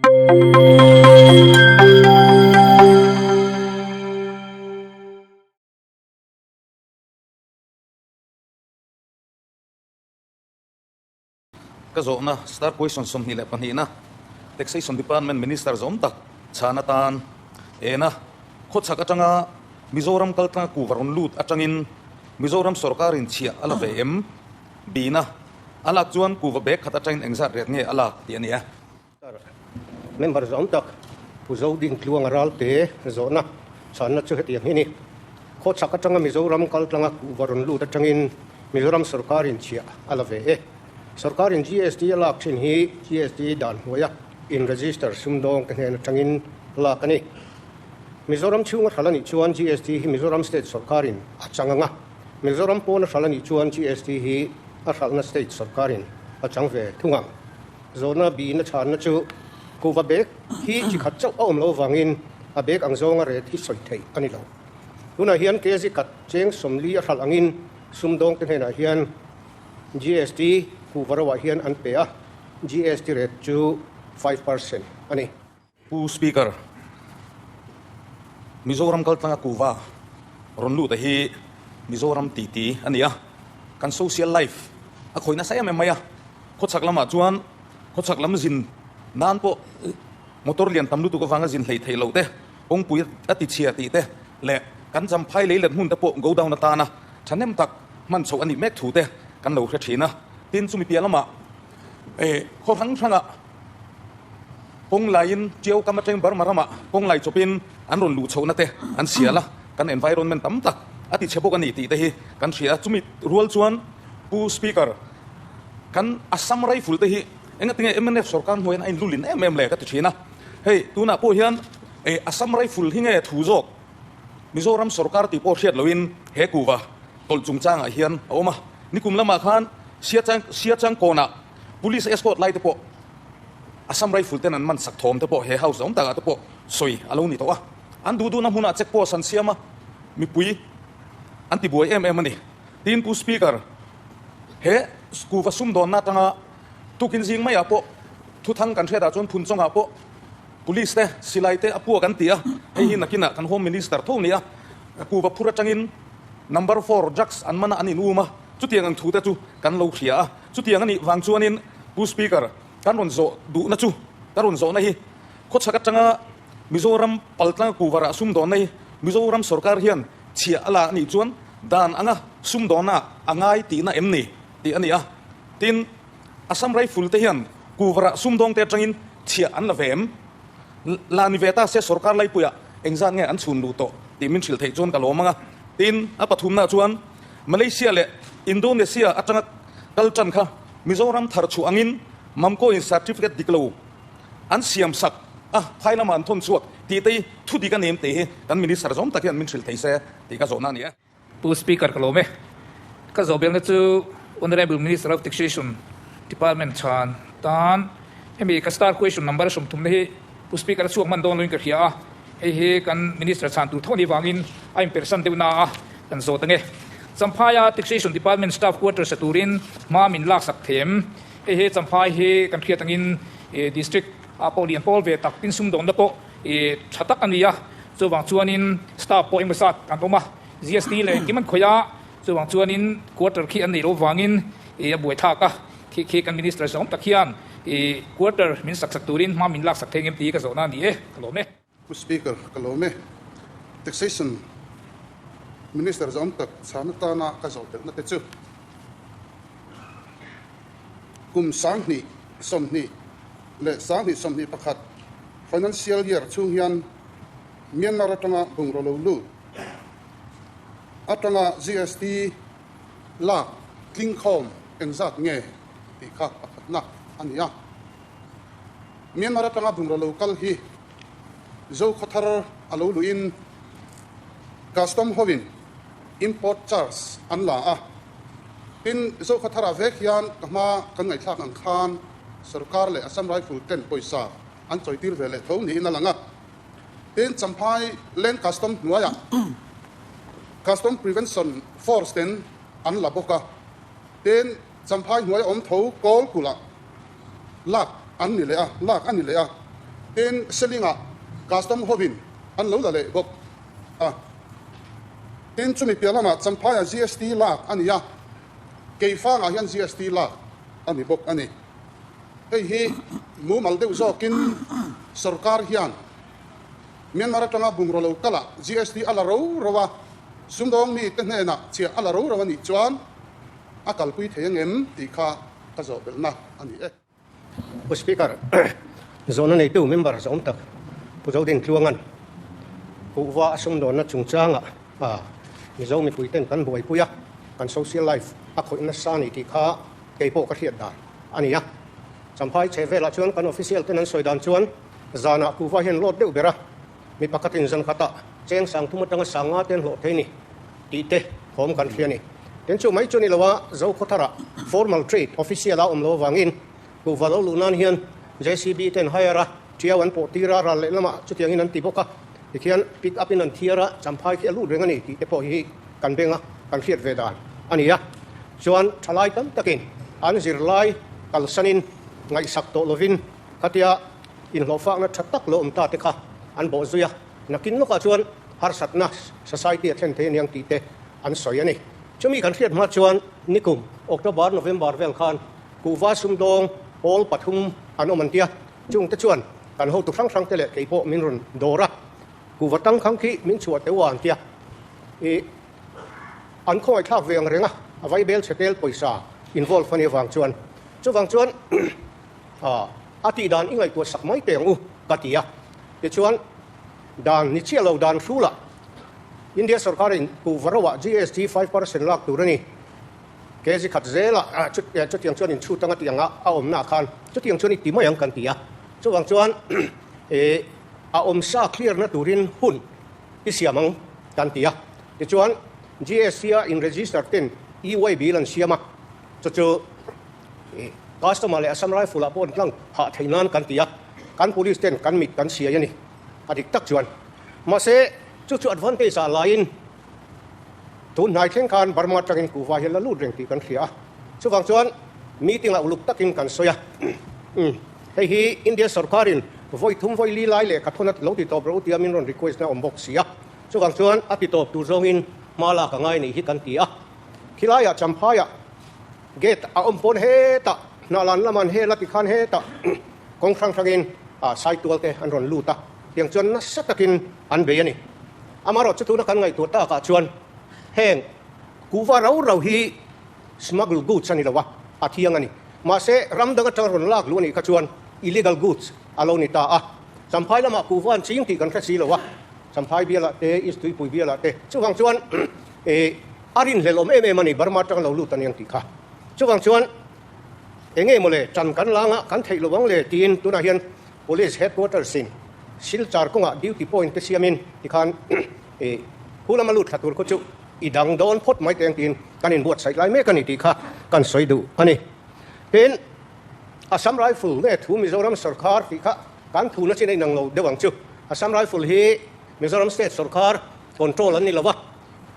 Ka zawhna star question 22 na Taxation Department Minister zawm tak chhan atan ena khawchhak atanga Mizoram kaltlanga kuva rawn lut atangin Mizoram sorkarin chhiah a la ve em? Bina a lak chuan kuva bag khat atangin engzat riat nge a lak tih a ni a. Member zawm tak Pu Zodintluanga Ralte zawhna chhanna chu hetiang hi a ni. Khawchhak atanga Mizoram kaltlanga kuhva rawn lut atangin Mizoram sorkarin chhiah a la ve e. Sorkarin GST a lak thin hi GST dan hnuaia in register sumdawng te hnen atangin lak a ni. Mizoram chhunga hral a nih chuan GST hi Mizoram state sorkarin a chang ang a, Mizoram pawna hral a nih chuan GST hi a hralhna state sorkarin a chang ve thung ang. Zawhna bihna chhanna chu kuhva bag hi chi khat chauh a awm loh avangin a bag ang zawnga ret hi sawi theih a ni lo. Tunah hian kg khat cheng 40 a hralh angin sumdawngte hnenah hian GST kuhva roah hian an pe a, GST ret chu 5% a ni. Pu Speaker, Mizoram kaltlanga kuhva rawn lut a hi Mizoram titi a ni a, kan social life a khawih nasa em em mai a, khawchhak lamah chuan khawchhak lam zin nan pawh motor lian tam lutuk avanga zin hleih theih loh te, kawngpui a ti chhia tih te leh kan champhai lei let hmun te pawh go down atana thahnem tak hman chhoh a nih mek thu te kan lo hre thin a. Tin, chumi piah lamah khaw hrang hrangah Kawng laiin Tiau kam atang Burma ramah kawng lai chawpin an rawn luh chhohna te an sial a, kan environment tam tak a ti chhe bawk a ni tih te hi kan hria a. Chumi rual chuan Pu Speaker, kan Assam Rifle te hi engatinge mnf sorkar hnuaiin a inlulin em em le ka ti thin a. Hei tunah pawh hian Assam Rifle hi nge thu zawk Mizoram sorkar tih pawh hriat loin he kuva tawlh chungchangah hian a awm a. Nikum lamah khan Siachang kawnah Police escort lai te pawh Assam Rifle ten an man sak thawm te pawh he house awm takah te pawh sawi a lo ni tawh a. An duh duhna hmunah check post an siam a, mipui an ti buai em em a ni. Tin Pu Speaker, he kuva sumdawnna atanga tukin zing maiah pawh thuthang kan hriatah chuan Phunchawngah pawh Police te silai te a puak an ti a, hei hi nakinah kan Home Minister tho ni a, kuva phur atangin number four drugs an man a an in um a, chutiang ang thu te chu kan lo hria a. Chutiang a nih vang chuanin Pu Speaker, kan rawn zawh duhna chu, ka rawn zawhna hi khawchhak atanga Mizoram paltlanga kuvarah sumdawnna hi Mizoram sorkar hian chhiah a la a nih chuan dan anga sumdawnna a ngai tihna em ni tih a ni a. Tin, Assam Rifle te hian kuvarah sumdawngte atangin chhiah an la ve em? La ni ve ta se sorkar laipuiah engzat nge an chhun luh tawh tih min hrilh theih chuan ka lawm ang a. Tin, a pathumna chuan Malaysia leh Indonesia atanga kal tan kha Mizoram thar chhuah angin Mamco-in certificate dik lo an siam sak a, phai lamah an thawn chhuak tih te hi thu dik a ni em tih hi kan Minister zawm tak hian min hrilh thei se tih ka zawhna a ni e. Pu Speaker ka lawm e. Ka zawh belna chu Honourable Minister of Taxation Department chhan tan hemi ka star question number 30 na hi Pu Speaker a chhuak hman dawn loin ka hria a, hei hi kan Minister chhan tur tho ni vangin a inperhsan deuh na a kan zawt ange. Champhaia Taxation Department Staff Quarters sa turin hma min laksak thei em? Hei hi Champhai hi kan hriat angin District ah pawh lian pawl ve tak tin sumdawnna pawh tha tak a ni a, chuvang chuanin staff pawh engemaw zat an awm a, GST leh engkim an khawih a, chuvang chuanin quarter khi an neih loh vangin a buaithlak a, khi khi kan Minister zawng tak hian quarter min sak sak turin hma min laksak thei ngem tih ka zawhna a ni e, ka lawm e. Pu Speaker, ka lawm e. Taxation Minister zawng tak chhan atana ka zawh belhna te chu kum 2020 leh 2021 Financial Year chhung hian Myanmar atanga bungraw lo lut atanga GST lak tlingkhawm engzat nge tih kha pakhatna a ni a. Myanmar atanga bungraw lo kal hi Zokhawthar a lo luhin Custom hoin import charge an la a. Tin, Zokhawtharah vek hian ka hma kan ngaihthlak ang khan sorkar leh Assam Rifle ten pawisa an chawitir ve leh tho niin a lang a. Tin, Champhai Land Custom hnuaiah Custom Prevention Force ten an la bawk a. Tin, Champhai hnuaia awm tho kawl kulh ah lak an ni leh a, lak a ni leh a. Tin, Seling-ah Custom hovin an lo la leh bawk a. Tin, chumi piah lamah Champhaiah GST lak a ni a, Keifangah hian GST lak a ni bawk a ni. Hei hi mumal deuh zawkin sorkar hian Myanmar atanga bungraw lo kalah GST a la ro ro a, sumdawng mite hnenah chhiah a la ro ro a nih chuan a kalpui thei angem tih kha ka zawh belhna a ni e. Pu Speaker, zawhna neitu member zawm tak Pu Zodintluanga'n kuhva a sumdawnna chungchangah Mizo mipuiten kan buaipui a, kan social life a khawih nasa a ni tih kha kei pawh ka hriat dan a ni a. Champhai chhe velah chuan kan official ten an sawi dan chuan zanah kuhva hian load deuh ber a, mi pakhatin zan khatah cheng sang thum atanga sang nga te an hlawh thei ni tih te thawm kan hria a ni. Tin chu mai chu ni lo a, Zokhawtharah formal trade official a awm lo avangin kuhva lo luh nan hian JCB ten hire a, tiau an pawh tir a, ral lehlamah chutiangin an ti bawk a. Tikhian pick up in an thiar a, Champhai khi a lut reng a ni tih te pawh hi kan beng a, kan hriat ve dan a ni a. Chuan thalai tam takin an zirlai kalsanin ngaihsak tawh lovin khatia inhlawhfakna tha tak lo awm ta te kha an bawh zui a, nakin lawkah chuan harsatna society a thlen thei a niang tih te an sawi a ni. Chumi kan hriat hma chuan nikum October, November vel khan kuhva sumdawng pawl pathum an awm an tia. Chungte chuan kan hotu hrang hrangte leh kei pawh min rawn dawr a, kuhva tangkhang khi min chhuah teuh a an tia. I an khawngaihthlak ve ang reng a, a vaibel chhe tel pawisa involve a nih avang chuan. Chuvang chuan a tih dan i ngaihtuah sak mai teh ang u ka ti a. Tichuan dan ni chiah lo dan hrulah India sorkarin kuhva roah GST 5% lak tur a ni. Kg khat zela chutiang chuan inchhut anga tih anga a awmna khan chutiang chuan i ti mai ang kan ti a. Chuvang chuan a awmsa clear na turin hun i siam ang kan ti a. Tichuan GST a in register ten EY bill an siam a, chu chu customer leh Assam Rifle ah pawh an tlang phah theih nan kan ti a, kan police ten kan mit kan siai a ni a dik tak chuan. Mahse chu chu advantage ah laiin Tun hnai thleng khan Burma atangin kuhva hi a la lut reng tih kan hria a, chuvang chuan meeting ah uluk takin kan sawi a. Hei hi India sorkarin vawi thum vawi li lai leh kha thawn a lo ti tawp rawh u tia min rawn request na awm bawk si a, chuvang chuan a ti tawp tur zawngin hma lak a ngai nih hi kan ti a. Khilaiah Champhaiah gate a awm pawn hetah Hnahlan laman hel a ti khan hetah kawng hrang hrangin Saitual te an rawn lut a, tiang chuan nasa takin an bei a ni. Amaherawh chu tuna kan ngaihtuah takah chuan heng kuhva rau rau hi smuggle goods a ni lo a, a thiang a ni. Mahse, ram dang atanga rawn lak luh a nih kha chuan illegal goods a lo ni ta a. Champhai lamah kuhva an ching tih kan hre si lo a, Champhai bialah te, East Tuipui bialah te. Chuvang chuan a rinhlelh awm em em a ni, Burma atanga lo lut a ni ang tih kha. Chuvang chuan eng nge mawle tan kan la anga kan theih lo ang le tiin tunah hian Police Headquarters in Silchar kawngah duty point te siamin tikhan ih hu lama lut thla tur khaw chu i dang dawn phawt mai teng tiin kan inbuatsaih lai mek a ni tih kha kan sawi duh a ni. Tin, Assam Rifle nge thu Mizoram sawrkar tih kha kan thu na chin a inang lo deuh ang chu. Assam Rifle hi Mizoram State sawrkar control an ni lo va,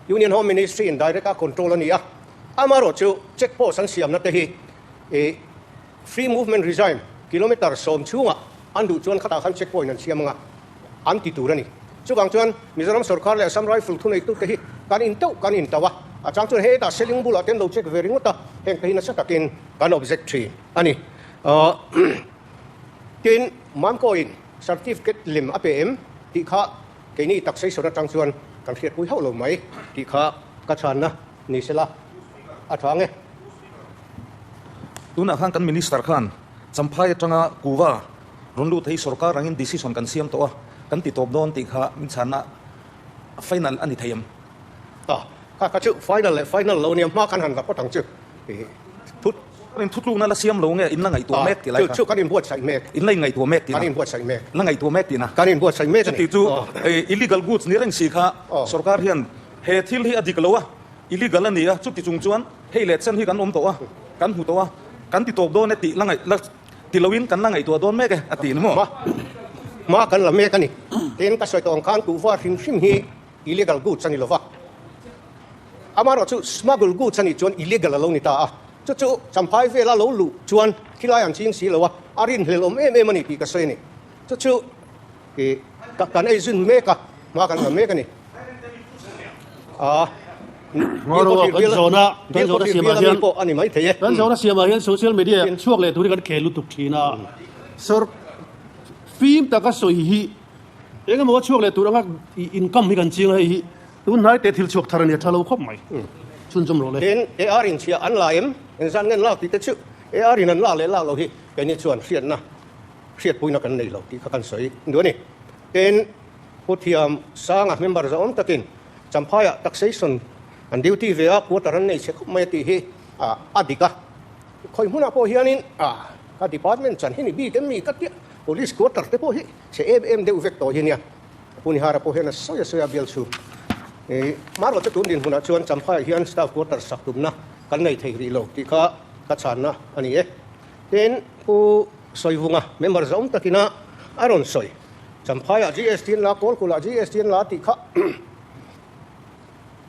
Union Home Ministry in direct a control a ni a. Amaherawh chu check post an siamna te hi ih Free movement regime kilometre 10 chhungah an duh chuan khatah khan check point an siam anga an ti tur a ni. Chuvang chuan Mizoram sorkar leh Assam Rifle thuneitute hi kan intauh kan intauh a, a chang chuan hetah Seling bulah te an lo check ve ringawt a, heng te hi nasa takin kan object thin a ni. Tin, Mamkawiin certificate lem a pe em tih kha keini taxation atang chuan kan hriatpui hauh lo mai tih kha ka chhanna ni sela a tha ang e. Tunah khan kan Minister khan Champhai atanga Kuva rawn lut hi sorkar angin decision kan siam tawh a, kan ti tawp dawn tih kha min chhanna final a ni thei em? A, kha kha chu final leh final lo nia, hma kan han la phawt ang chu. Thut, kan inthutlukna la siam lo nge in la ngaihtuah mek tih lai kha? Chu kan inbuatsaih mek. In la inngaihtuah mek tihna? Kan inbuatsaih mek. La ngaihtuah mek tihna? Kan inbuatsaih mek a ni. Chuti chu illegal goods ni reng si kha sorkar hian he thil hi a dik lo a, Illegal a ni a, chuti chung chuan hei leh chen hi kan awm tawh a, kan hmu tawh a, kan ti tawp dawn e tih la ngaih la ti loin kan la ngaihtuah dawn mek e a ti ni maw? Hma hma kan la mek a ni. Tin, ka sawi tawh ang khan kuhva hrim hrim hi illegal goods a ni lova, amaherawh chu smuggle goods a nih chuan illegal a lo ni ta a, chu chu Champhai vela lo luh chuan khilai an ching si lo a, a rinhlelh awm em em a ni tih ka sawi a ni. Chu chu i kan ei zun mek a, hma kan la mek a ni. A Kan zawhna kan zawhna siamah hian pawh a ni mai thei e. Kan zawhna siamah hian social media chhuak leh turin kan khel lutuk thin a. Sir, fim taka sawi hi eng emaw a chhuak leh tur anga income hi kan ching a, hei hi tun hnai te thil chhuak thar a ni a, tha lo khawp mai. Chhunzawm rawh le. Tin, AR in chhia an la em? Engzat ngen lak tih te chu AR in an lak leh lak lo hi keini chuan hriatna hriatpuina kan nei lo tih kha kan sawi duh a ni. Tin, Pu Thiam Sanga member zahawm takin Champhaiah taxation an duty ve a, quarter an nei chhe khawp mai a tih hi a dik a. Khawi hmunah pawh hianin ka department chan hi ni bik em mi ka tia, police quarter te pawh hi chhe em em deuh vek tawh hi nia. Pu Nihara pawh hian a sawi a sawi a bial chhung. Marawh chu tun dinhmunah chuan Champhaiah hian staff quarter sak tumna kan nei thei rih lo tih kha ka chhanna a ni e. Tin, Pu Sawivunga member zawm takina a rawn sawi. Champhaiah GST an la, Kawlkulhah GST an la tih kha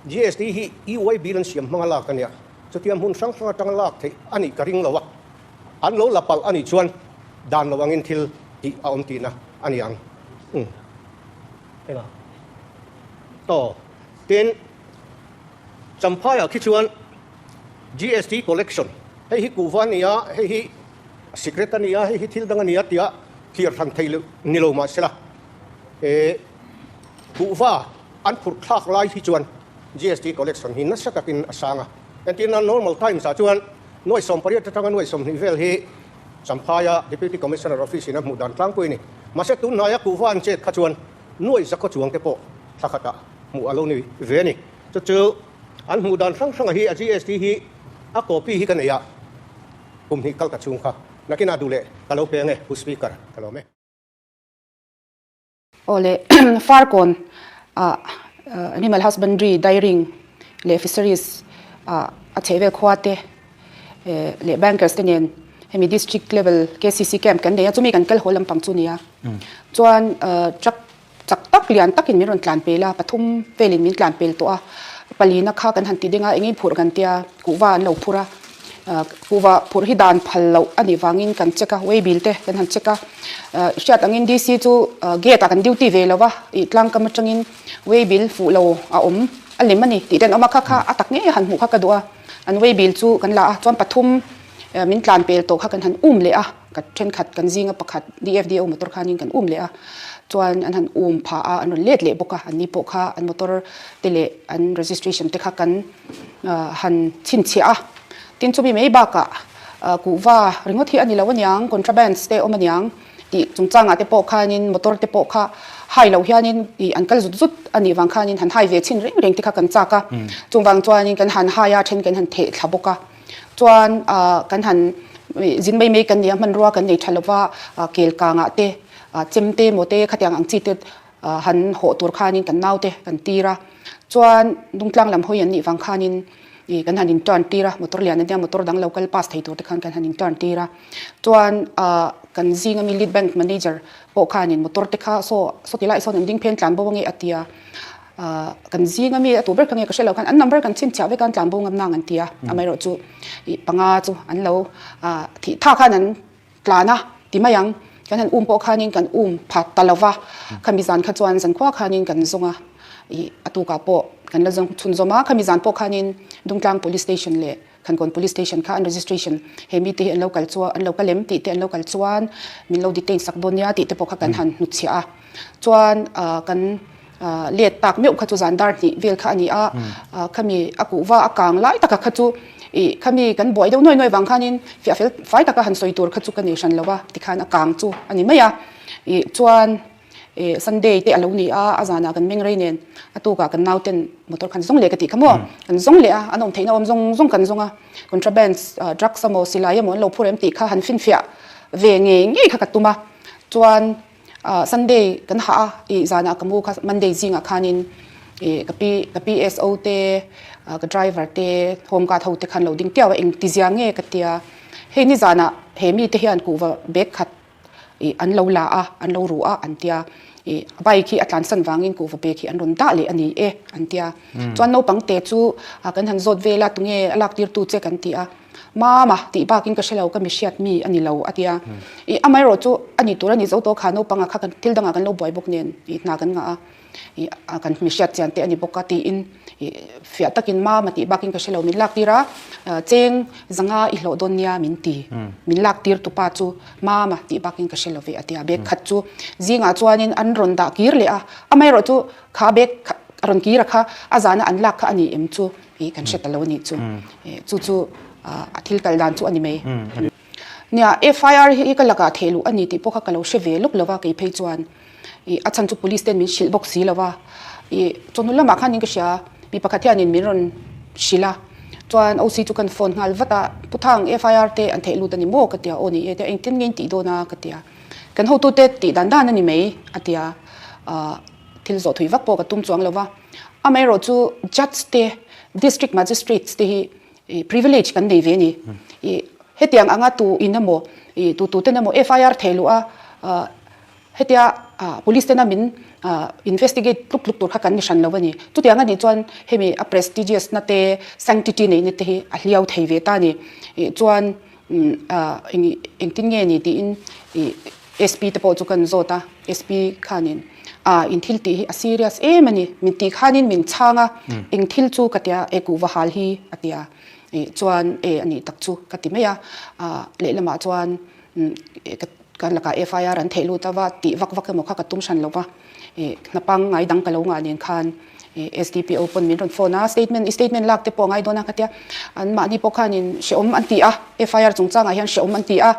GST hi EY bill an siam hmanga lak a nia. Chutia hmun hrang hrang atanga lak theih a nih ka ring lo a, an lo la palh a nih chuan dan lo angin thil tih a awm tihna a ni ang. Umm. Engah? Aw. Tin, Champhaiah khi chuan GST collection, hei hi kuhva a ni a, hei hi Secret a ni a, hei hi thil dang a ni a tia thlir hran thei loh ni lo mah sela, he kuhva an phurh thlak lai hi chuan GST collection hi nasa takin a sang a. Entirna normal times ah chuan nuai 18 atanga nuai 20 vel hi Champhaia Deputy Commissioner Office in a hmuh dan tlangpui a ni. Mahse tun hnaia kuhva an chet kha chuan nuai zakhaw chuang te pawh thla khatah hmuh a lo ni ve a ni. Chu chu an hmuh dan hrang hranga hi a GST hi a copy hi ka nei a. Kum hnih kal ka chhung kha nakinah duh leh ka lo pe ange Pu Speaker ka lawm e. Aw le Farkawn ah Animal Husbandry, Dairying leh Fisheries ah a chhehvel khua te leh Bankers te nen hemi District Level KCC Camp kan nei a, chumi kan kal haw lampang chu nia. Chuan truck chak tak lian takin min rawn tlan pel a, pathum velin min tlan pel tawh a, palina kha kan han ti ding a, engin phurh kan tia, kuhva an lo phur a, kuhva phurh hi dan phal loh a nih vangin kan check a, way bill te kan han check a, hriat angin DC chu gate ah kan duty ve lo va, ih tlangkam atangin way bill fuh lo a awm a lem a ni tih te an awm a, kha kha a tak ngei a han hmuh kha ka duh a, an way bill chu kan la a, chuan pathum min tlan pel tawh kha kan han um leh a. Ka thenkhat kan zinga pakhat DFDO motor khanin kan um leh a, chuan an han um phah a, an rawn let leh bawk a, anni pawh kha an motor te leh an registration te kha kan han chhinchhiah a. Tin chumi mai bakah kuhva ringawt hi a ni lo aniang, contrabands te awm aniang tih chungchangah te pawh khanin motor te pawh kha hai loh hianin ih an kal zut zut a nih vang khanin han hai ve chhin reng reng te kha kan chak a, chungvang chuanin kan han hai a, then kan han theh thla bawk a. Chuan kan han zin mai mai kan nia hmanrua kan nei tha lova kel kangah te chem te maw te khatiang ang chi te han hawh tur khanin kan nau te kan tir a. Chuan Dungtlang lam hawi an nih vang khanin kan han in turn tir a, motor lian ania motor dang lo kal pass thei tur te khan kan han in turn tir a. Chuan kan zing ami lead bank manager pawh khanin motor te kha saw saw ti lai sawn an ding phen tlan bo ange a ti a. Kan zing ami a tu ber kha nge ka hre lo khan an number kan chhinchhiah vek a an tlan bo ngam nang an ti a, amaherawh chu ih panga chu an lo thih tha khan an tlan a ti mai ang, kan han um pawh khanin kan um pha ta lo va, khami zan kha chuan zankhua khanin kan zawng a, ih a tukah pawh kan la zawng chhunzawm a, khami zan pawh khanin Dungtlang Police Station leh Khankawn Police Station kha an registration he mite hi an lo kal chuan an lo kal em tih te an lo kal chuan min lo detain sak dawn nia tih te pawh kha kan han hnutchhiah a. Chuan kan let tak meuh kha chu zan dar hnih vel kha a ni a, khami a kuhva a kang lai taka kha chu ih khami kan buai deuh nuai nuai vang khanin fiah fel fai taka han sawi tur kha chu ka nei hran lo a tikhan a kang chu a ni mai a. Ih chuan Ih Sunday te a lo ni a, a zanah kan meng rei nen a tukah kan nauten motor khan zawng leh ka tih kha maw? Kan zawng leh a, an awm theihna awm zawng zawng kan zawng a, contrabands drugs emaw silai emaw an lo phur em tih kha han finfiah ve ngei ngei kha ka tum a, chuan Sunday kan hah a, ih zanah ka mu kha Monday zingah khanin ih ka pi ka PSO te ka driver te home guard ho te khan lo ding tiau a, engtizia nge ka tia, hei nizanah he mite hian kuhva bag khat ih an lo la a, an lo ru a an tia, ih bike hi a tlansan vangin kuhva bag hi an rawn dah leh a ni e an tia. Chuan naupang te chu kan han zawt vel a, tunge a lak tirtu che kan ti a. Mama tih bakin ka hre lo, ka mi hriat mi a ni lo a ti a. Ih amaherawh chu a ni tur a ni zo tawh kha naupangah kha kan thil dangah kan lo buai bawk nen ih hna kan ngah a, ih kan mi hriat chian te a ni bawk a tiin ih fiah takin Mama tih bakin ka hre lo min lak tir a, cheng zanga i hlawh dawn nia min ti, min lak tir tupa chu Mama tih bakin ka hre lo ve a ti a, bag khat chu zingah chuanin an rawn dah kir leh a, amaherawh chu kha bag a rawn kir a kha a zana an lak kha a ni em chu. Hi kan hre ta lo a nih chu. Chu chu a thil kal dan chu a ni mai. Nia, FIR hi ka lakah theh luh a ni tih pawh kha ka lo hre ve lawk lo va, kei phei chuan i a chhan chu police ten min hrilh bawk si lo va. I chawhnu lamah khan in ka hria, mi pakhat hianin min rawn hrilh a, chuan OC chu kan phone nghal vat a, Pu Thang, FIR te an theh lut a ni maw? ka ti a, aw ni e, engtin nge in tih dawn a? ka ti a, kan hotute tih dan dan a ni mai a ti a, thil zawh thui vak pawh ka tum chuang lo va. Amaherawh chu Judge te, District Magistrates te hi privilege kan nei ve a ni. I hetiang anga tu in emaw, i tu tu ten emaw FIR thei luh a, hetia Police tena min investigate tluk tluk tur kha kan ni hran lo a ni. Chutiang a nih chuan hemi a prestigious na te, sanctity neihna te hi a hliau thei ve ta a ni. I chuan engtin nge ni tiin i SP te pawh chu kan zawt a, SP khanin ah in thil tih hi a serious em a ni, min tih khanin min chhang a, eng thil chu ka tia e kuhva hal hi a tia, ih chuan e a nih tak chu ka ti mai a, ah lehlamah chuan ka lakah FIR an theih lut a va tih vak vak emaw kha ka tum hran lo va, ih hna pangngai dang ka lo ngah nen khan SDPO pawn min rawn phone a, statement i statement lak te pawh a ngai dawn a ka tia, an mahni pawh khanin hrehawm an ti a, FIR chungchangah hian hrehawm an ti a,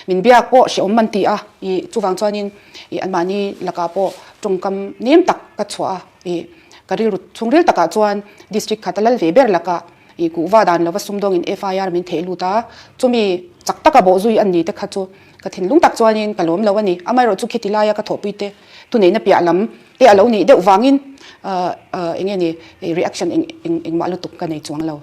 min biak pawh hrehawm an ti a, ih chuvang chuanin ih an mahni lakah pawh tawngkam nem tak ka chhuah a, ih ka rilru chhungril takah chuan district khat a lal ve ber lakah ih kuhva dan lova sumdawngin FIR min theh lut a, chumi chak taka bawhzui an ni te kha chu ka thinlung tak chuanin ka lawm lo a ni, amaherawhchu chu khiti laia ka thawhpui te thuneihna piah lam te a lo nih deuh vangin eng nge ni reaction eng eng engmah lutuk ka nei chuang lo.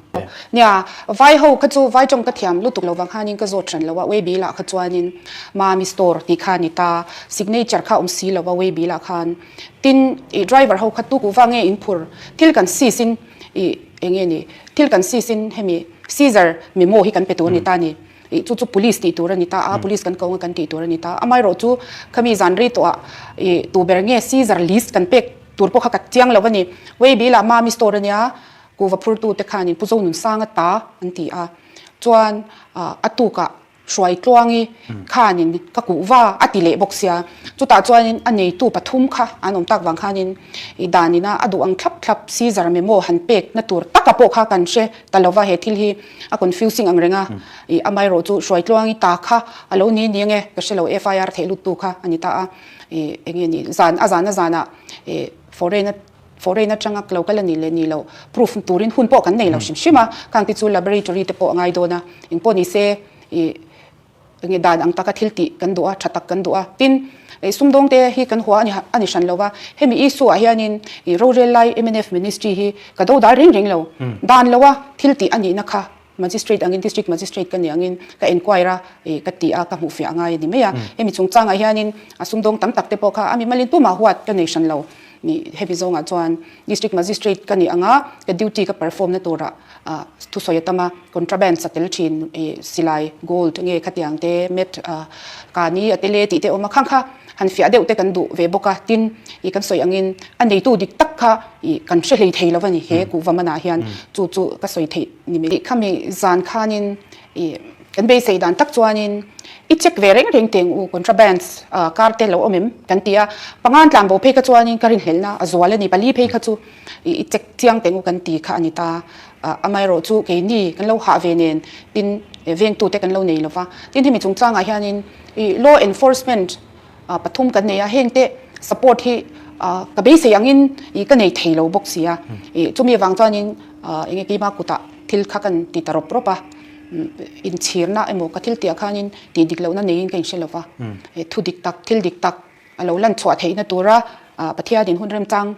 Nia, vai ho kha chu vai tawng ka thiam lutuk lo vang khanin ka zawt hran lo a, way bill ah kha chuanin Mami store tih kha a ni ta, signature kha a awm si lo a way bill ah khan. Tin, ih driver ho kha tu kuhva nge in phur thil kan seize in ih eng nge ni thil kan seize in hemi seizure memo hi kan pe tur a ni ta a ni. Ih chu chu police tih tur a ni ta a, police kan ko anga kan tih tur a ni ta. Amaherawh chu khami zan rei tawhah ih tu ber nge seizure list kan pek tur pawh kha ka chiang lo a ni. Way bilah Mami store a nia, kuhva phurtu te khanin Pu Zonunsanga ta an ti a. Chuan a tukah Hruaitluangi khanin ka kuhva a ti leh bawk sia. Chutah chuanin a neitu pathum kha an awm tak vang khanin ih danina a duh ang thlap thlap seizure memo han pek na tur taka pawh kha kan hre ta lova he thil hi a confusing ang reng a, ih amaherawh chu Hruaitluangi ta kha a lo ni ni ange ka hre lo FIR theih lut tu kha a ni ta a, ih eng nge ni zan a zan a zanah ih foreign a foreign atanga lo kal a nih leh nih loh proof turin hun pawh kan nei lo hrim hrim a, khang te chu laboratory te pawh a ngai dawn a, engpawh ni se ih Enge dan ang taka thil tih kan duh a, tha tak kan duh a. Tin, sumdawng te hi kan hua a ni hran lo va, hemi issue ah hianin rorel lai mnf ministry hi ka do dal reng reng lo. Dan lo a thil tih a nihna kha magistrate angin, district magistrate ka nih angin ka enquire a, ka ti a, ka hmuhfiah a ngai a ni mai a. Hemi chungchangah hianin a sumdawng tam tak te pawh kha a mimalin tumah huat ka nei hran lo. Hemi zawngah chuan district magistrate ka nih anga ka duty ka perform na turah Thusawi a tam a, contraband a tel thin i silai, gold nge khatiang te, meth kani a tel e tih te a awm a, khang kha han fiah deuh te kan duh ve bawk a, tin i kan sawi angin a neitu dik tak kha i kan hre hlei thei lo a ni he kuhva manah hian chu chu ka sawi theih ni mai. Khami zan khanin i kan beisei dan tak chuanin i check ve reng reng teng u contrabands kar te lo awm em kan ti a, pangan tlan bo phei kha chuanin ka rinhlelhna a zual a ni, pali phei kha chu I check chiang teh u kan ti kha a ni ta. Amaherawh chu keini kan lo hah ve nen tin vengtute kan lo nei lo va. Tin hemi chungchangah hianin i law enforcement pathum kan nei a, hengte support hi ka beisei angin i ka nei thei lo bawk si a. I chumi avang chuanin enge keima kutah thil kha kan ti ta rawp rawp a. Inchhirna emaw ka thil tihah khanin tih dik lohna neiin ka inhre lo va. Thu dik tak, thil dik tak a lo lan chhuah theihna tura Pathianin hun remchang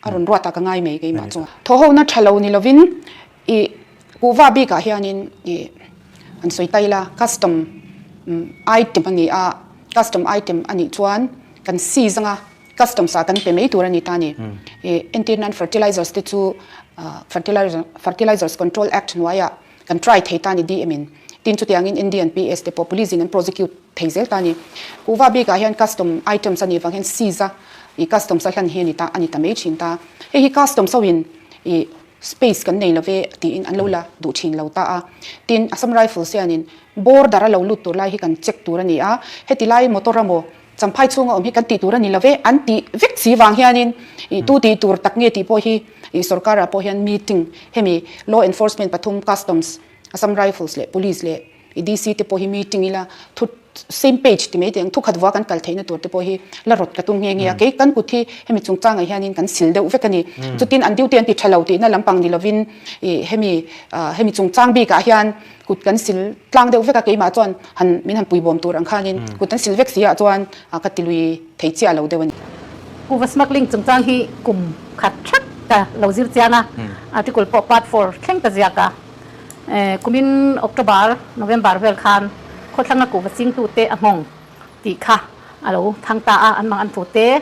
A rawn ruat a ka ngai mai keimah chu. Thawhhona tha lo ni lovin i kuhva bikah hianin i an sawi ta ila custom item a ni a, custom item a nih chuan kan seize anga customs ah kan pe mai tur a ni ta a ni. I entir nan fertilizers te chu fertilizers control act hnuaiah kan try thei ta a ni DM in. Tin, chutiangin NDNPS te pawh police in an prosecute thei zel ta a ni. Kuhva bikah hian custom items a nih vang hian seize a ih customs a hlan hi a ni ta a ni ta mai thin ta. Hei hi customs ho in ih space kan nei love tiin an lo la duh thin lo ta a. Tin, Assam Rifles hianin border a lo lut tur lai hi kan check tur a ni a, heti lai motor a maw Champhai chhunga awm hi kan tih tur a ni love an tih vek si vang hianin ih tu tih tur tak nge tih pawh hi ih sorkar ah pawh hian meeting hemi law enforcement pathum customs Assam Rifles leh Police leh i DC te pawh hi meeting ila thu same page ti mai teh ang thukhat vua kan kal theihna tur te pawh hi la rawt ka tum nghe nghe a kei kan kut hi hemi chungchangah hianin kan sil deuh vek a ni chutin an duty an ti tha lo tihna lampang ni lovin ih hemi ah hemi chungchang bikah hian Kut kan sil tlang deuh vek a, keimah chuan han min han puibawm tur ang khanin kut an sil vek si ah chuan ka ti lui thei chiah lo deuh a ni. Kuva smuggling chungchang hi kum khat thak ka lo zir chiang a, article pawh part four thleng ta ziak a. Kumin October, November vel khan khawthlanga kuva chingtute a nghawng tih kha a lo thang ta a, an mang an thu te.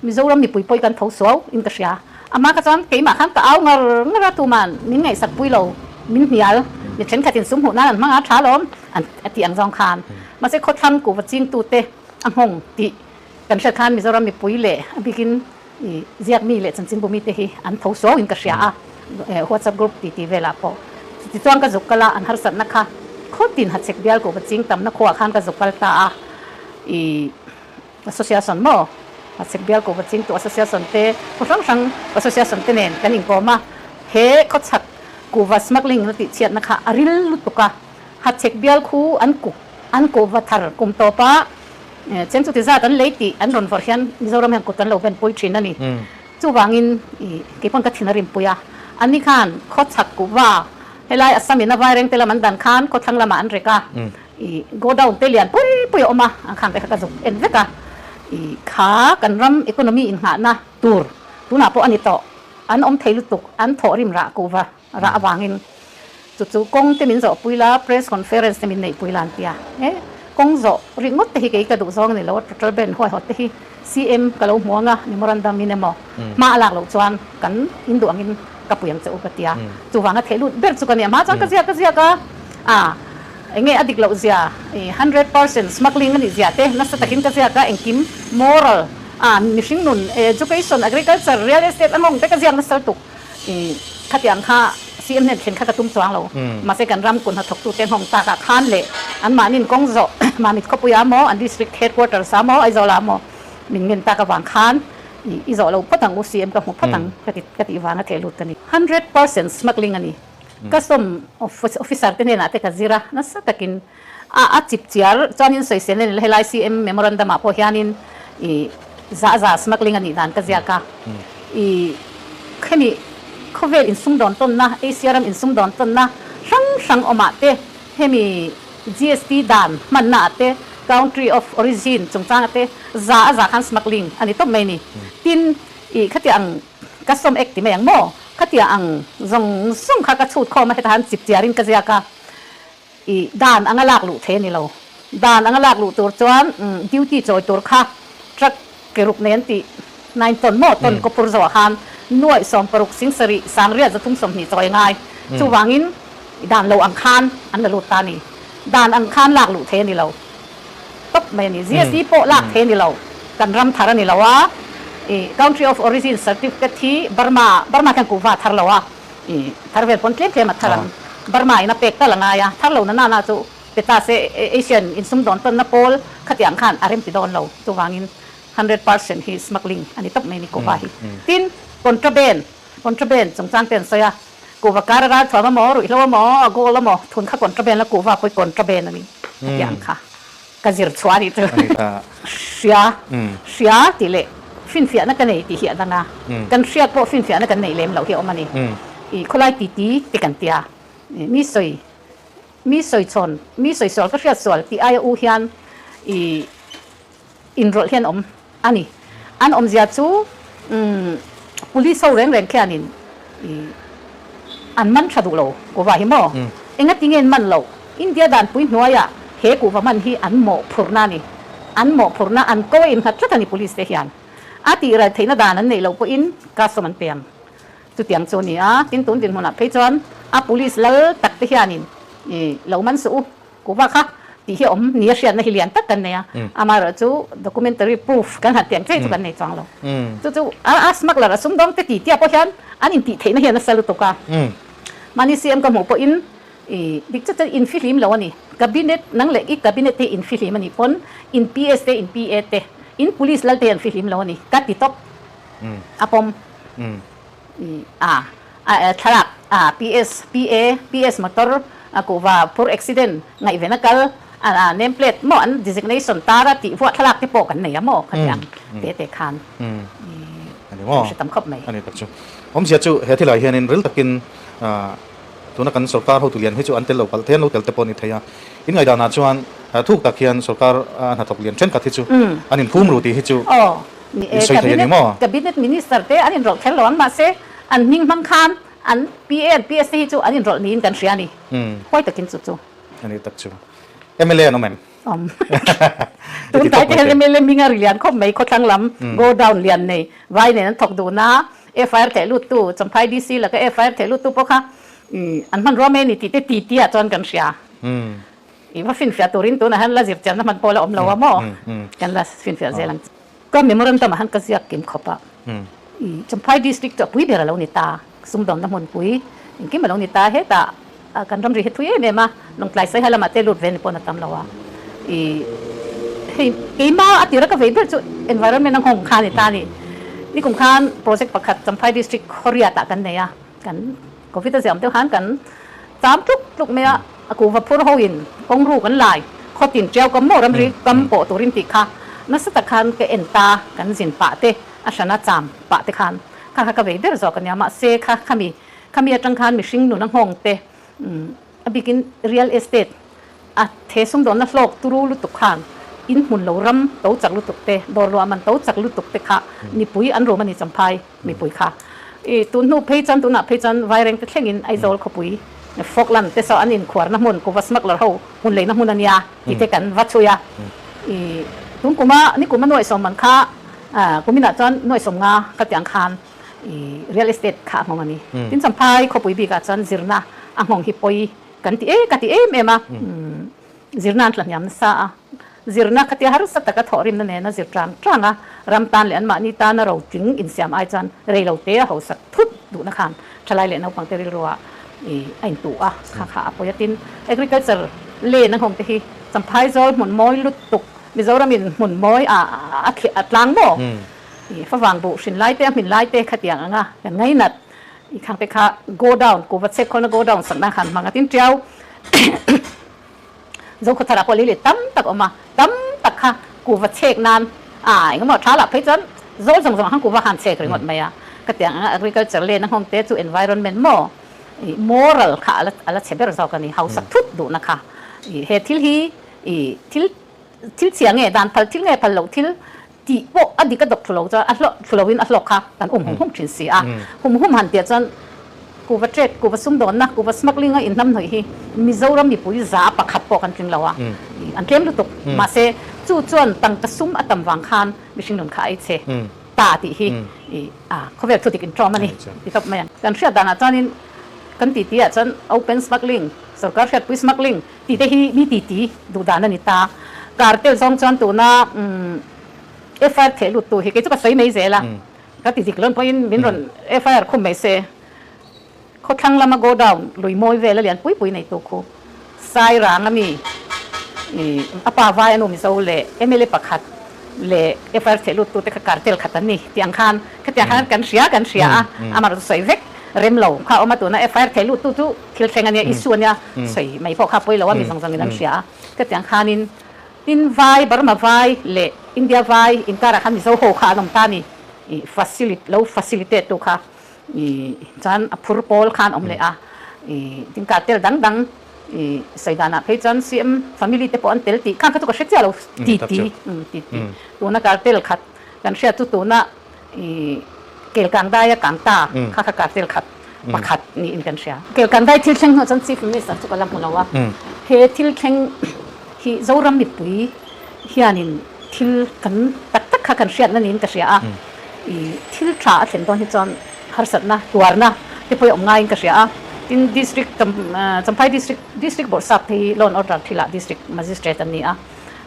Mizoram mipui pawh i kan tho suau in ka hria. Amah kha chuan keimah khan ka au ngar ngar a, tuman min ngaihsak pui lo, min hnial, mi thenkhatin sum hmuh nan an hmang a, tha lawm an a tih ang zawng khan. Mahse khawthlang kuhva chingtute a nghawng tih kan hriat khan Mizoram mipui leh a bikin i ziakmi leh chanchinbu mite hi an tho suau in ka hria a, WhatsApp group ti tih velah pawh. Tichuan ka zuk kal a, an harsatna kha khawtin hachhek bial kuhva ching tamna khuaah khan ka zuk kal ta a, i. Association maw? Hachhek bial kuhva chingtu Association te khaw hrang hrang Association te nen kan inkawm a, he khawchhak kuhva smuggling na tih chhiatna kha a ril lutuk a, Hachhek bial khu an ku an kuhva thar kum tawp a, cheng chuti zat an lei tih an rawn vawrh hian Mizoram hian kut kan lo venpui thin a ni. Chuvangin i keipawn ka thin a rimpui a, anni khan khawchhak kuhva helai Assam in a vaireng te lam an dan khan khawthlang lamah an rek a, I godown te lian pui pui a awm a, an khang te kha ka zuk en vek a, i kha kan ram economy inngahna tur tunah pawh a ni tawh, an awm thei lutuk, an thawh rim rah kuhva rah avangin chu chu kawng te min zawh pui la, press conference te min neih pui la an ti a, e kawng zawh ringawt te hi kei ka duh zawng a ni lo a, total ban huaihawt te hi CM ka lo hmu ang a, memorandum in emaw hma a lak loh chuan kan in duh angin ka pui ang che u ka ti a, chuvanga theih lut ber chu ka ni a, hma chuan ka ziak ka ziak a, a enge a dik loh zia i 100% smuggling a nih zia te nasa takin ka ziak a, engkim moral a mihring nun education, agriculture, real estate a nghawng te ka ziak nasa lutuk i khatiang kha CM hnen thlen kha ka tum chuang lo, mahse kan ram kut hnathawktu te nghawng takah khan leh anmahnin kawng zawh Mamit khawpuia maw an district headquarters ah maw Aizawl ah maw min ngen tak avang khan I i zawh lo phawt ang u CM ka hmu phawt ang ka ti ka tih vanga theh lut ka ni. 100% smuggling a ni. Custom officer te hnenah te ka zir a, nasa takin a a chip chiar chuanin sawisel a ni lo. Helai CM memorandum ah pawh hianin i za za smuggling a nih dan ka ziak a. I khemi khawvel insumdawn tawnna, Asia ram insumdawn tawnna hrang hrang awmah te hemi GST dan hmanna ah te, country of origin chungchang ah te za a za khan smuggling a ni tawp mai a ni. Tin, ih khatia ang custom act ti mai ang maw? Khatia ang zawng zawng kha ka chhut khawm a, heta han chip chiar in ka ziak a, ih dan anga lak luh thei a ni lo. Dan anga lak luh tur chuan duty chawi tur kha truck ke ruk nei an tih nine ton maw ton kawpur zawh ah khan nuaih 16 7 sangriat 320 chawi a ngai. Chuvangin Dan lo ang khan an la lut ta a ni. Dan ang khan lak luh thei a ni lo tawp mai a ni. GST pawh lak thei a ni lo. Kan ram thar a ni lo a. I country of origin certificate hi Burma, Burma khian kuhva a thar lo a. I thar vel pawn tlem tlem a thar ang. Burma in a pek tal a ngai a. Thar lo na nana chu pe ta se Asian insum dawn tawnna pawl khatiang khan a remti dawn lo. Chuvangin 100% hi smuggling a ni tawp mai a ni kuhva hi. Tin, contraband, contraband chungchang te an sawi a. Kuhva kar a ral thuam a maw, ruihhlo a maw, a goal a maw, thun kha contraband la kuhva pawh i contraband a ni a tih ang kha ka zir chhuah a nih chu. Hria, hria tih leh finfiahna ka nei tih hi a dang a, kan hriat pawh finfiahna kan neih lem loh hi a awm a ni. I khawlai titi te kan tia, mi sawi, mi sawi chhawn, mi sawi sual ka hriat sual tih aia u hian i Inrawlh hian awm a ni. An awmzia chu police ho reng reng khianin an man tha duh lo kuhva hi maw? Engati nge an man loh? India danpui hnuaiah he kuhva man hi an mawhphurhna a ni. An mawhphurhna an ko a innghat tlat a ni police te hian. A tih ral theihna dan an neih loh pawhin custom an pe ang. Chutiang chu a ni a, tin tun dinhmunah phei chuan a police lal tak te hianin lo man suh u. Kuhva kha tih hi a awm nia hriatna hi lian tak kan nei a, amaherawhchu documentary proof kan han tih ang chiah hi chu kan nei chuang lo. Chu chu a smuggler a sumdawng te tih tia pawh hian an intih theihna hi a nasa lutuk a. Mahni CM ka hmuh pawhin i dik chat chat infihlim lo a ni. Cabinet nang leh i cabinet te hi infihlim a nih pawn in PS te in PA te in police lal te hi an fihlim lo a ni ka ti tawp a pawm. A thlalak a PS PA PS motor a kuhva phur accident ngaihven a kal a name plate maw an designation tar a tih vuah thlalak te pawh kan nei a maw khati ang te te khan Ani maw? Kan hre tam khawp mai. Ani tak chu. Awmzia chu he thilai hianin ril takin tuna kan sorkar hotu lian hi chu an tel lo palh thei an lo tel te pawh a ni thei a. In ngaihdanah chuan thuk tak hian sorkar hnathawk lian thenkhat hi chu an inphum ru tih hi chu Ni e, Cabinet, Cabinet Minister te an inrawlh kher lo ang, mahse an hming hmang khan an PA an PS te hi chu an inrawlh niin kan hria a ni. Huai takin chu chu. A ni tak chu. Mla an awm em? Awm. Tun tlai te hian mla hming a ri lian khawp mai, khawthlang lam go down lian nei vai nen an thawk dun a, FIR theh lut tu, Champhai DC laka FIR theh lut tu pawh kha an hmanrua mai a ni tih te titi ah chuan kan hria. I va finfiah turin tunah hian la zirchianna hman pawh la awm lo a maw? Kan la finfiah zel ang. Ka memorandum ah hian ka ziak kim khawp a, i Champhai district chu a pui ber a lo ni ta, sumdawnna hmunpui engkim a lo ni ta, hetah kan ramri hi thui em em a, Lawngtlai Saiha lamah te lut ve ni pawn a tam lo a, i hei keima a tira ka vei ber chu environment a nghawng kha a ni ta a ni. Nikum khan project pakhat Champhai district Khawriat ah kan nei a, kan Covid a ziam deuh khan kan cham tluk tluk mai a, a kuhva phur ho in kawng ruk an lai, khaw tin tiau kam maw ramri kam pawh turin tih kha nasa tak khan ka en ta, kan zin pah te a hrana cham pah te khan kha kha ka vei ber zawk a nia, mahse kha khami khami atang khan mihring nun a nghawng te a bikin real estate a the sumdawnna hlawk turu lutuk khan in hmun lo ram to chak lutuk te, dawr luah man to chak lutuk te kha mipui an rum a ni Champhai. Mipui kha i tun hnu phei chuan tunah phei chuan Vaireng te thlengin Aizawl khawpui Falkland te saw an inkhuarna hmun kuva smuggler ho hmun leina hmun a nia tih te kan va chhui a. I tun kuma nikum a nuaihsawm man kha kuminah chuan nuaihsawm nga ka tih ang khan i real estate kha a nghawng a ni. Tin Champhai khawpui bikah chuan zirna a nghawng hi pawi kan ti e ka ti em em a. Zirna an tla hniam nasa a, zirna khatia harsa taka thawhrimna nena zir tang tang a, ram tan leh anmahni tana rotling insiam ai chuan reilo te a hausak thut duhna khan thalai leh naupangte rilruah i a intuh a, kha kha a pawi a. Tin, agriculture lane a nghawng te hi Champhai zawl hmun mawi lutuk, Mizoramin hmun mawi a a a tlang maw? I favang buh hrin lai te a hmin lai te khatiang anga kan ngainat i khang te kha go down kuva chek khawlna go down sakna khan hmang a. Tin, tiau Zokhawthar ah pawh lei leh tam tak a awm a, tam tak kha kuhva chhek nan a engemaw tha lah phei chuan zawl zawng zawng ah khan kuhva khan chhek ringawt mai a, ka ti ang agriculture lane a nghawng te chu environment maw ih moral kha a la a la chhe ber zawk a ni, hausak thut duhna kha ih he thil hi ih thil thil chhia nge dan phal thil nge phal loh thil tih pawh a dik a dawk thlu lo chuan a hlawh thlu loin a hlawk kha kan um hum hum thin si a, hum hum han tih chuan kuhva trade, kuhva sumdawnna, kuhva smuggling a inhnamhnawih hi Mizoram mipui za pakhat pawh kan tling lo a, an tlem lutuk. Mahse chu chuan tangka sum a tam vang khan mihring nun kha a ei chhe ta tih hi khawvel thu dik inṭawm a ni ti tawp mai ang. Kan hriat danah chuanin kan titi ah chuan open smuggling, sorkar hriatpui smuggling tih te hi mi titi duh dan a ni ta. Cartel zawng chuan tuna FIR theh lut tu hi kei chu ka sawi mai zel a, ka ti dik lawn pawhin min rawn FIR khum mai se. Khawthlang lama go down lui mawi vel a lian pui pui nei tu khu Sairang a mi a pa vai a nu Mizo leh mla pakhat leh FIR theh lut tu te kha cartel khat an ni tih ang khan khatiang khan kan hria kan hria a amaherawhchu sawi vek rem lo kha a awm a tuna FIR theh lut tu chu thil thleng a nia issue a nia sawi mai pawh kha pawi lo a mi zawng zawngin an hria a khatiang khanin tin vai Burma vai leh India vai inkarah khan Mizo ho kha an awm ta a ni ih facility lo facilitate tu kha ih chuan a phur pawl khan awm leh a ih tin cartel dang dang ih sawi danah phei chuan CM family te pawh an tel tih khan kha chu ka hre chiah lo ti ti ti ti tuna cartel khat kan hriat chu tuna ih Kelkang daia kang ta kha kha cartel khat pakhat niin kan hria. Kelkang dai thil thleng hnuah chuan Chief Minister chu ka la hmu lo a, he thil thleng hi Zoram mipui hianin thil kan tak tak kha kan hriatna niin ka hria a, ih thil tha a thlen dawn hi chuan harsatna, tuarna te pawh hi awm ngaiin ka hria a. Tin, District Champhai District District Bawrhsap te hi Law and Order thilah District Magistrate an ni a.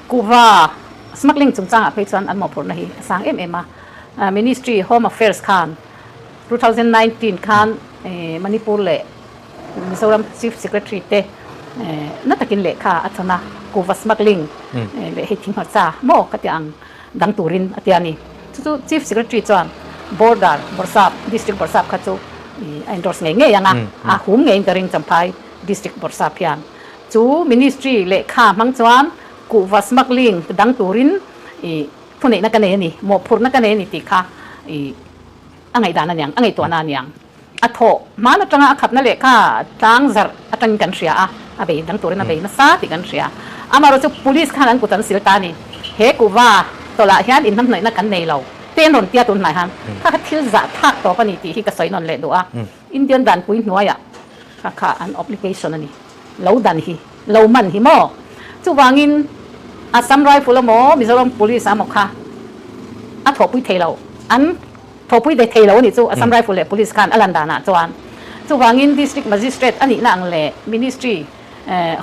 Kuhva smuggling chungchangah phei chuan an mawhphurhna hi a sang em em a. Ministry Home Affairs khan 2019 khan Manipur leh Mizoram Chief Secretary te na takin lehkha a thawn a, kuhva smuggling leh hei thinghnawtsa maw ka tih ang dang turin a ti a ni. Chu chu Chief Secretary chuan Border Bawrhsap, District Bawrhsap kha chu a endorse ngei ngei ang a, a hum ngeiin ka ring Champhai District Bawrhsap hian. Chu Ministry lehkha hmang chuan kuhva smuggling dang turin thuneihna ka nei a ni, mawhphurhna ka nei a ni tih kha a ngaihdan a niang, a ngaihtuahna a niang. A thawh hman atanga a khapna lehkha tlang zarh atangin kan hria a, a bei dang turin a bei nasa tih kan hria. Amaherawhchu chu Police khan an kut an sil ta a ni. He kuhva tawlhah hian inhnamhnawihna kan nei lo. Te an rawn tia tun hnai han kha kha thil zah thlak tawp a ni tih hi ka sawi nawn leh duh a. Indian danpui hnuaiah kha kha an obligation a ni. Lo dan hi, lo man hi maw? Chuvangin Assam Rifle emaw Mizoram Police ah emaw kha a thawhpui thei lo. An Thawhpui ve thei lo a nih chu Assam Rifle leh Police khan a lan danah chuan. Chuvangin District Magistrate a nihna ang leh Ministry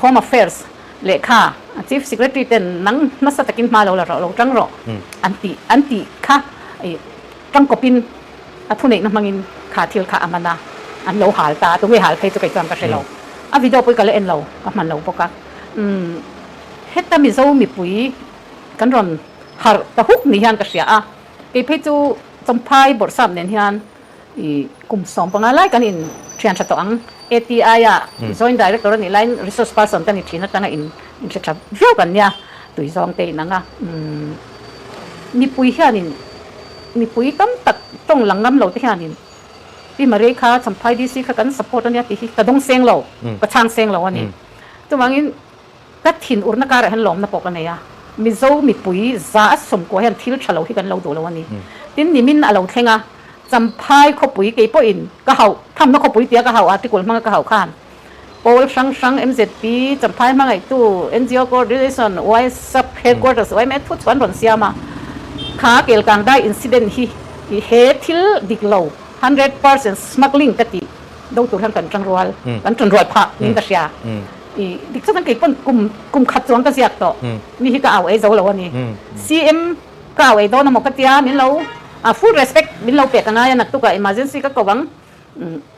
Home Affairs lehkha Chief Secretary ten nang hmasa takin hma lo la rawh, lo tang rawh an tih an tih kha tangkawpin a thuneihna hmangin kha thil kha a man a, an lo hal ta a, tunge hal phei chu kei chuan ka hre lo. A video pawh hi ka la en lo, ka hman lo bawk a. Umm heta Mizo mipui kan rawn harh ta huk ni hian ka hria a. Kei phei chu Champhai Bawrhsap nen hian i kum 15 lai kan in thian tha tawh ang. ATI a Joint Director a nih laiin Resource Person ka ni thin atanga in inhre tha viau kan nia, tui zawng te in ang a. Mipui hianin mipui tam tak tawng lang ngam lo te hianin Pi Maria kha Champhai DC kha kan support a nia tih hi ka dawng seng lo, ka chhang seng lo a ni. Chuvangin Ka thin urna karah hian lawmna pawh ka nei a, Mizo mipui 190 hian thil tha lo hi kan lo duh lo a ni. Tin, nimin a lo thleng a, Champhai khawpui kei pawhin ka hauh, thamna khawpui tia ka hauh, article hmanga ka hauh khan pawl hrang hrang, MZP, Champhai hmangaihtu, NGO Coordination, YSAP Headquarters, yma thu chu an rawn siam a. Kha Kelkangdai incident hi he thil dik lo, 100% smuggling ka tih do tur hian kan tangrual, kan tanrual phah niin ka hria. I dik chuan kei pawn kum kum khat chuang ka ziak tawh. Mi hi ka au ei zo lo a ni. CM ka au ei dawn a maw ka tia min lo full respect min lo pek a ngai a naktukah emergency ka ko ang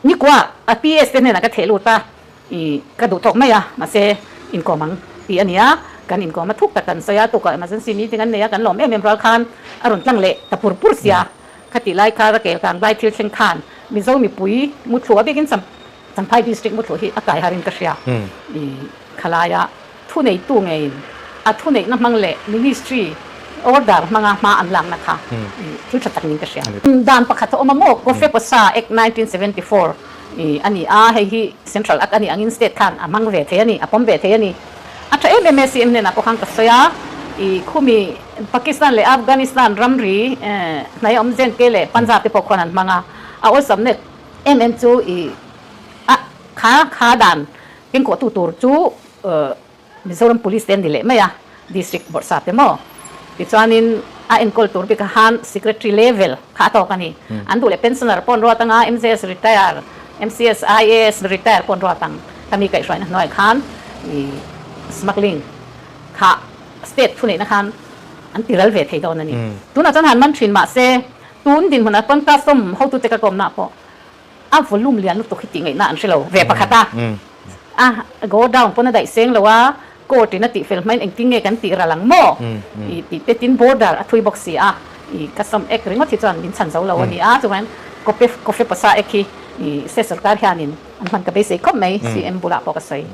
nikua a PS te hnenah ka theh lut a i ka duh tawk mai a mahse inkawm ang tih a ni a kan inkawm a thuk tak kan sawi a tukah emergency meeting an nei a kan lawm em em rual khan a rawn tlang leh ta pur pur sia khatih lai kha rakel kang lai thil thleng khan Mizo mipui muthlu a bikin Champhai District muthlu hi a kai harin ka hria. I khalaia thuneitu ngeiin a thuneihna hmang leh Ministry order hmanga hma an lakna kha thil tha tak niin ka hria. Dan pakhat a awm a maw? Cofeposa Act 1974 a ni a, hei hi Central Act a nih angin State khan a hmang ve thei a ni, a pawm ve thei a ni. A tha em em e, CM hnenah pawh khan ka sawi a, i khumi Pakistan leh Afghanistan ramri hnai awm J&K leh Punjab te pawh khuan an hmang a, a awlsam nek Em em chu i a kha kha dan kengkawhtu tur chu Mizoram Police te an ni leh mai a, District Bawrhsap te maw? Tichuanin a enkawl tur bik khan Secretary level kha a tawk a ni. An duh leh pensioner pawh an ruat ang a, MJS retire, MCS, IAS retire pawh an ruat ang. Khami kaihhruaina hnuaiah khan i smuggling kha state thuneihna khan an ti ral ve thei dawn a ni. Tunah chuan han man thin mahse Tun dinhmunah chuan custom hotute ka kawmna pawh a volume lian lutuk hi tih ngaihna an hre lo ve pakhat a, a go down pawn a daih seng lo a, court in a tih fel hmain engtin nge kan tih ral ang maw i tih te tin border a thui bawk si a, i custom act ringawt hi chuan min chhan zo lo a ni a, chuvangin Cope Cofeposa act hi i state sorkar hianin an hman ka beisei khawp mai CM bulah pawh ka sawi.